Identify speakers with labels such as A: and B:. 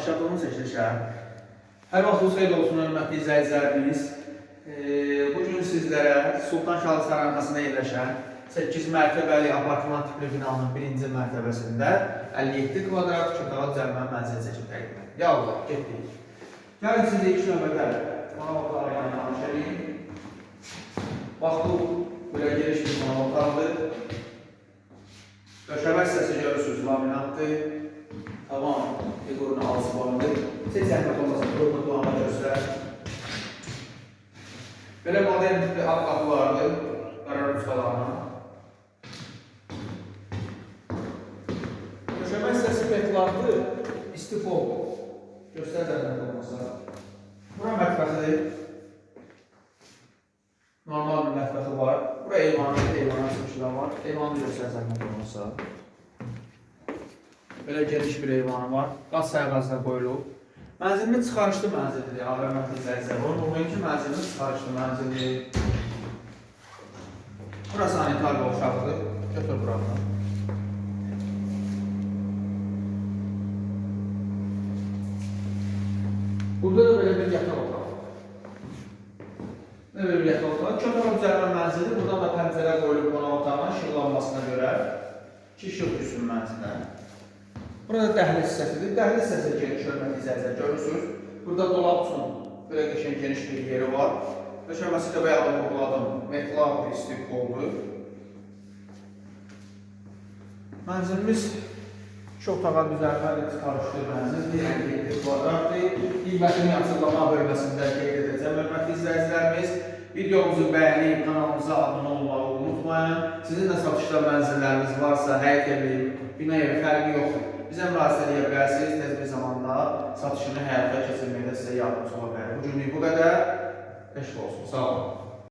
A: Başladığımız çəkilişə. Hər vaxtınız xeyir olsun, hörmətli izləyicilərimiz. Bugün sizlərə Sultan Şahlı Sarayının arxasında yerləşən 8 mərtəbəli apartman tipli binanın 1-ci mərtəbəsində 57 kvadrat iki otağa düzəlmə mənzil çəkib təqdim edir. Ya Allah, getdik. Gəlin sizi ilk növbədə qonaq otağı ilə tanış edeyim. Bax bu, belə geniş bir qonaq otağıdır. Döşəmə hissəsi görürsünüz, laminatdır. Tavan fiqurunu alçıpanıdır. Çək zəhmət olmasa qurunu plana göstər. Belə modern tipli ağ qapılardır. Qarar uçalarına. Döşəmə hissəsi betlaqdır. İstifol. Göstər zəhmət olmasa. Bura mətbəxidir. Normal bir mətbəxi var. Bura eyvanıdır, eyvana çıxışlar var. Eyvanı göstər zəhmət olmasa. Belə geniş bir eyvanı var. Qaz sayğacı da qoyulub. Mənzilimiz çıxarışlı mənzildir. Hörmətli izləyicilər. Onun ki, mənzilimiz çıxarışlı mənzildir. Bura sanitar qovşaqdır. Götür buranı. Burada da belə bir yataq otağı. Belə bir yataq otağı. İki otağa düzəlmə mənzildir. Buradan da pəncərə qoyulub qonaq otağına işıqlanmasına görə ki, işıq düşsün mənzilə. Burada dəhliz hissəsidir. Dəhliz hissəsi geniş, hörmətli izləyicilər, görürsünüz. Burada dolab üçün belə qəşəng geniş bir yeri var. Döşəməsi də bayaq vurğuladım. Metlaq istif oldu. Mənzilimiz iki otağa düzəlməli çıxarışlı mənzildir. 57 kvadratdır. Qiymətini açıqlama bölməsində qeyd edəcəm, hörmətli izləyicilərimiz. Videomuzu bəyənib kanalımıza abunə olmağı unutmayın. Sizin də satışda mənzilləriniz varsa, həyət evi, bina evi fərqi yoxdur. Bizə müraciət edə bilərsiniz. Tez bir zamanda satışını həyata keçirməkdə sizə yardımcı ola bilərik. Bugünlük bu qədər. Eşq olsun. Sağ olun.